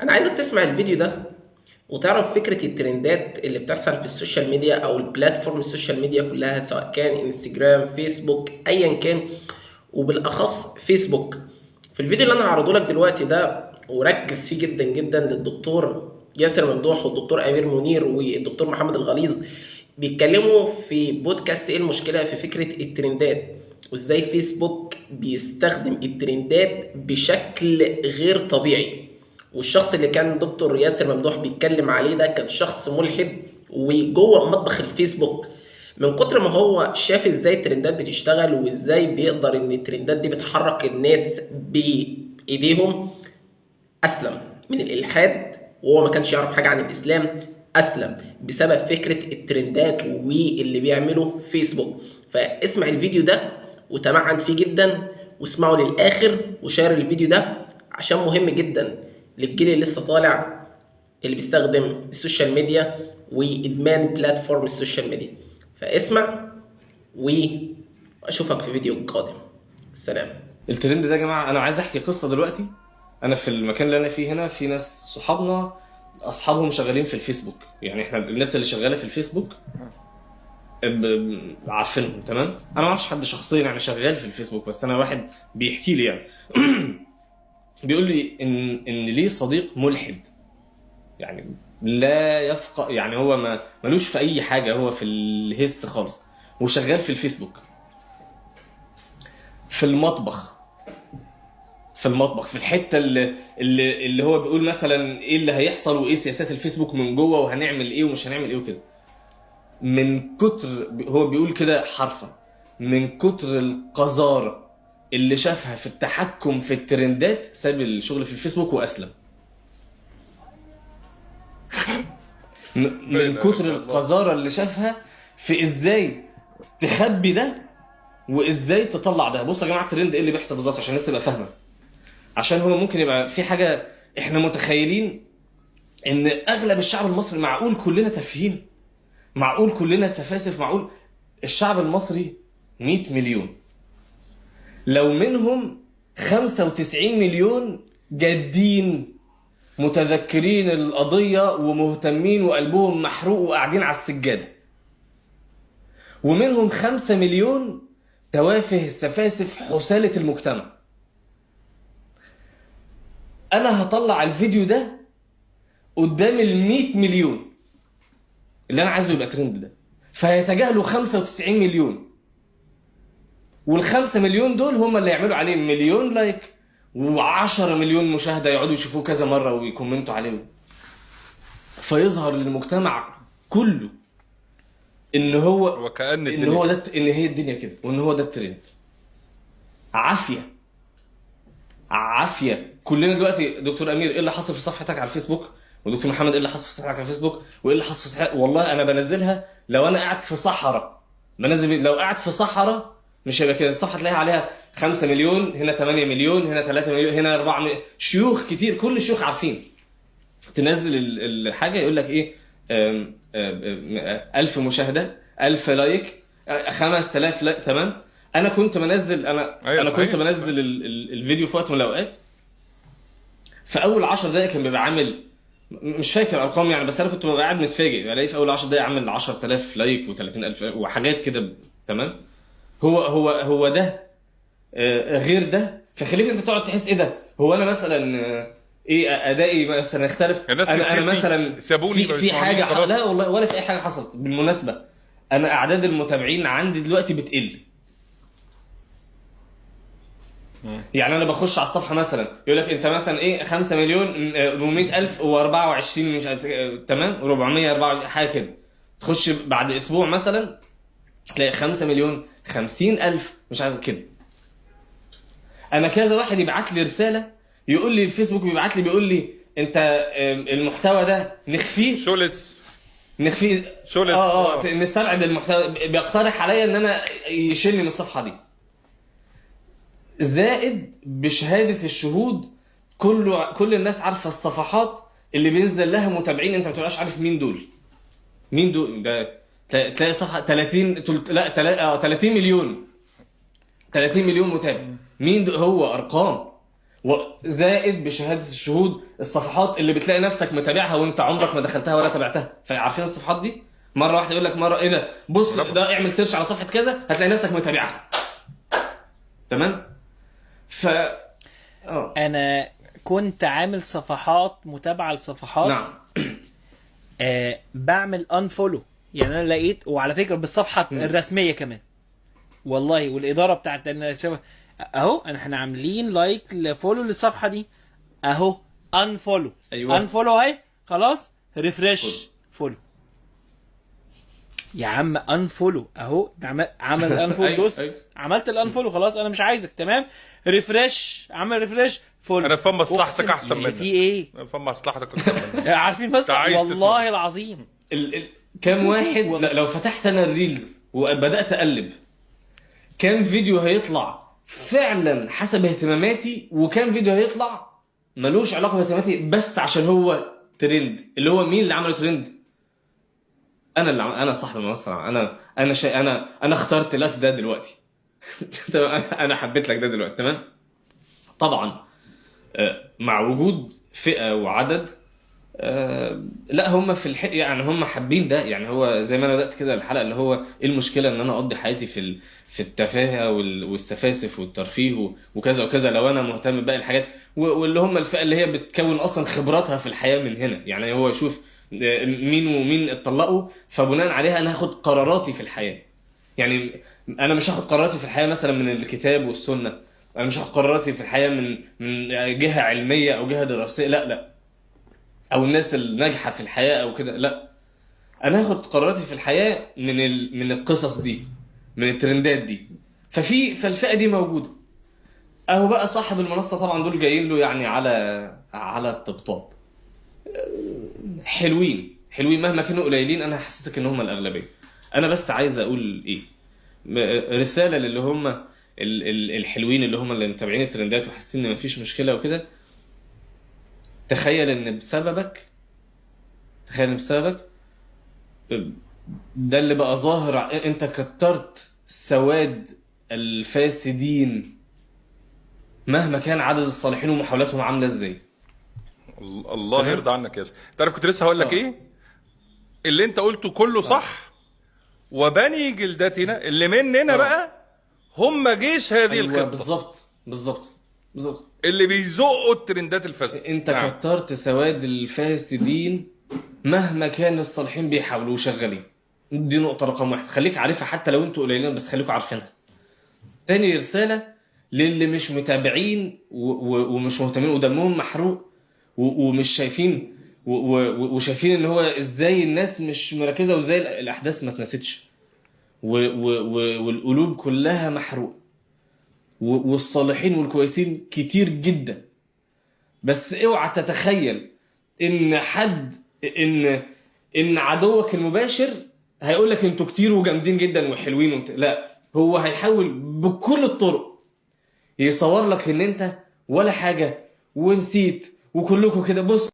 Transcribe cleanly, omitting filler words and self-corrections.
انا عايزك تسمع الفيديو ده وتعرف فكرة الترندات اللي بتحصل في ال social media او ال platform ال social media كلها، سواء كان انستجرام، فيسبوك، ايا كان، وبالاخص فيسبوك. في الفيديو اللي انا هعرضه لك دلوقتي ده، وركز فيه جدا جدا، للدكتور ياسر ممدوح والدكتور امير منير والدكتور محمد الغليظ، بيتكلموا في بودكاست ايه المشكلة في فكرة الترندات، وازاي فيسبوك بيستخدم الترندات بشكل غير طبيعي. والشخص اللي كان دكتور ياسر ممدوح بيتكلم عليه ده كان شخص ملحد وجوه مطبخ الفيسبوك، من كتر ما هو شاف ازاي الترندات بتشتغل وازاي بيقدر ان الترندات دي بتحرك الناس بايديهم، اسلم من الالحاد وهو ما كانش يعرف حاجة عن الاسلام، اسلم بسبب فكرة الترندات واللي بيعمله فيسبوك. فاسمع الفيديو ده وتمعن فيه جدا، واسمعه للاخر، وشير الفيديو ده عشان مهم جدا للجيل اللي لسه طالع، اللي بيستخدم ال social media وادمان platform ال social media. فاسمع واشوفك في فيديو قادم. سلام. الترند ده يا جماعة، انا عايز احكي قصة دلوقتي. انا في المكان اللي انا فيه هنا في ناس صحابنا اصحابهم شغالين في الفيسبوك، يعني احنا الناس اللي شغالة في الفيسبوك عارفينهم، تمام. انا ما اعرفش حد شخصيا يعني شغال في الفيسبوك، بس انا واحد بيحكي لي يعني بيقول لي ان ليه صديق ملحد، يعني لا يفقه، يعني هو ما ملوش في اي حاجة، هو في الهس خالص، وشغال في الفيسبوك في المطبخ، في المطبخ، في الحتة اللي هو بيقول مثلا ايه اللي هيحصل وايه سياسات الفيسبوك من جوه وهنعمل ايه ومش هنعمل ايه وكده. من كتر هو بيقول كده حرفا، من كتر القذاره اللي شافها في التحكم في الترندات ساب الشغل في الفيسبوك واسلم. من كتر القذاره اللي شافها في ازاي تخبي ده وازاي تطلع ده. بصوا يا جماعة الترند ايه اللي بيحصل بالظبط عشان الناس تبقى فاهمه، عشان هو ممكن يبقى في حاجة احنا متخيلين ان اغلب الشعب المصري، معقول كلنا تافهين، معقول كلنا سفاسف، معقول الشعب المصري 100 مليون، لو منهم 95 مليون جادين متذكرين القضية ومهتمين وقلبهم محروق وقاعدين على السجادة، ومنهم 5 مليون توافه السفاسف حسالة المجتمع. أنا هطلع الفيديو ده قدام 100 مليون اللي أنا عايزه يبقى ترند ده، فهيتجاهلوا 95 مليون، وال5 مليون دول هم اللي يعملوا عليه مليون like و10 مليون مشاهدة، يقعدوا يشوفوه كذا مرة ويكومنتوا عليه، فيظهر للمجتمع كله ان هو وكأن ان هو ده، ان هي الدنيا كده، وان هو ده الترند. عافية عافية كلنا دلوقتي. دكتور امير ايه اللي حصل في صفحتك على الفيسبوك، ودكتور محمد ايه اللي حصل في صفحتك على الفيسبوك، وايه اللي حصل في صفحتك؟ والله انا بنزلها لو انا قاعد في صحراء، بنزل لو قاعد في صحراء مش هيبقى كده. الصفحة تلاقيها عليها 5 مليون، هنا 8 مليون، هنا 3 مليون، هنا 4 مليون، شيوخ كتير، كل الشيوخ عارفين. تنزل الحاجة يقول لك ايه، 1000 مشاهده، 1000 like، 5000 like، تمام. انا كنت بنزل، انا أيوة انا كنت بنزل الفيديو في وقت من الاوقات، في اول 10 دقائق كان بيبقى عامل، مش فاكر ارقام يعني، بس انا كنت ببقى قاعد متفاجئ، بلاقي في اول 10 دقائق عامل 10000 like و30000 وحاجات كده، تمام. هو هو هو ده غير ده، فخليك انت تقعد تحس ايه ده، هو انا مثلا ايه ادائي مثلا اختلف، انا مثلا سابوني في حاجة لا والله ولا في اي حاجة حصلت. بالمناسبة انا اعداد المتابعين عندي دلوقتي بتقل، يعني انا بخش على الصفحة مثلا يقول لك انت مثلا ايه 5 مليون و100 الف و24 مش تمام 424 حاجة كده، تخش بعد اسبوع مثلا تلاقي 5 مليون 50 الف مش عارف كده. انا كذا واحد يبعت لي رسالة يقول لي الفيسبوك بيبعت لي بيقول لي انت المحتوى ده نخفيه، شولس نخفيه شولس، نستبعد المحتوى، بيقترح عليا ان انا يشيلني من الصفحة دي. زائد بشهادة الشهود، كل الناس عارفه الصفحات اللي بينزل لها متابعين، انت ما بتبقاش عارف مين دول، مين دول ده. تلاقي صفحة 30 لا 30 مليون، 30 مليون متابع، مين دول؟ هو ارقام. وزائد بشهادة الشهود الصفحات اللي بتلاقي نفسك متابعها وانت عمرك ما دخلتها ولا تابعتها. فعارفين الصفحات دي؟ مرة واحدة يقول لك مرة ايه ده، بص ده اعمل search على صفحة كذا هتلاقي نفسك متابعها. تمام؟ ف انا كنت عامل صفحات متابعه لصفحات. نعم. بعمل unfollow، يعني انا لقيت، وعلى فكرة بالصفحه الرسمية كمان والله، والادارة بتاعت اهو احنا عاملين like ل follow للصفحه دي اهو، unfollow. ايوه unfollow اهي، خلاص refresh follow يا عم، unfollow اهو، عمل unfollow. أيوة. دوست. أيوة. عملت ال unfollow، خلاص انا مش عايزك، تمام، refresh، عمل refresh، follow. انا فاهم مصلحتك احسن منك. في ايه؟ انا فاهم مصلحتك اكتر منك. عارفين بس عايز والله تسمع. العظيم. كام واحد لو فتحت انا ال reels وبدات اقلب كام فيديو هيطلع فعلا حسب اهتماماتي، وكام فيديو هيطلع ملوش علاقة باهتماماتي بس عشان هو ترند. اللي هو مين اللي عمله ترند؟ انا اللي انا صاحب المنصة، انا انا شيء، انا اخترت لك ده دلوقتي. تمام، انا حبيت لك ده دلوقتي. تمام. طبعا مع وجود فئة وعدد، لا هم في الحق يعني هم حابين ده. يعني هو زي ما انا بدات كده الحلقة، اللي هو ايه المشكلة ان انا اقضي حياتي في التفاهة والسفاسف والترفيه وكذا وكذا، لو انا مهتم بباقي الحاجات، واللي هم الفئة اللي هي بتكون اصلا خبراتها في الحياة من هنا. يعني هو يشوف مين ومين اتطلقوا، فبناء عليها انا هاخد قراراتي في الحياة. يعني انا مش هاخد قراراتي في الحياة مثلا من الكتاب والسنة، انا مش هاخد قراراتي في الحياة من جهة علمية او جهة دراسية، لا لا، او الناس الناجحة في الحياة او كده، لا، انا هاخد قراراتي في الحياة من القصص دي، من الترندات دي. فالفئه دي موجودة اهو. بقى صاحب المنصة طبعا دول جايين له يعني على الطبطاب. حلوين حلوين مهما كانوا قليلين، انا هحسسك ان هم الاغلبية. انا بس عايز اقول ايه، رسالة للي هم الحلوين اللي هم اللي متابعين الترندات وحاسين ان مفيش مشكلة وكده. تخيل ان بسببك، تخيل ان بسببك ده اللي بقى ظاهر، انت كترت سواد الفاسدين مهما كان عدد الصالحين ومحاولاتهم عامله ازاي. الله يرضى عنك يا سيدي. انت عارف كنت لسه هقول لك ايه؟ اللي انت قلته كله صح، وبني جلدتنا اللي مننا بقى هم جيش هذه الخطة. بالظبط بالظبط بالظبط، اللي بيزقوا الترندات الفاسدة. انت كترت سواد الفاسدين مهما كان الصالحين بيحاولوا شغالين. دي نقطة رقم واحد، خليك عارفها حتى لو انتوا قليلين، بس خليكوا عارفينها. تاني رسالة للي مش متابعين ومش مهتمين ودمهم محروق ومش شايفين وشايفين ان هو ازاي الناس مش مركزه وازاي الاحداث ما اتنستش والقلوب كلها محروقة والصالحين والكويسين كتير جدا. بس اوعى تتخيل ان حد ان عدوك المباشر هيقول لك انتوا كتير وجامدين جدا وحلوين لا، هو هيحاول بكل الطرق يصور لك ان انت ولا حاجة ونسيت وكلكم كده. بص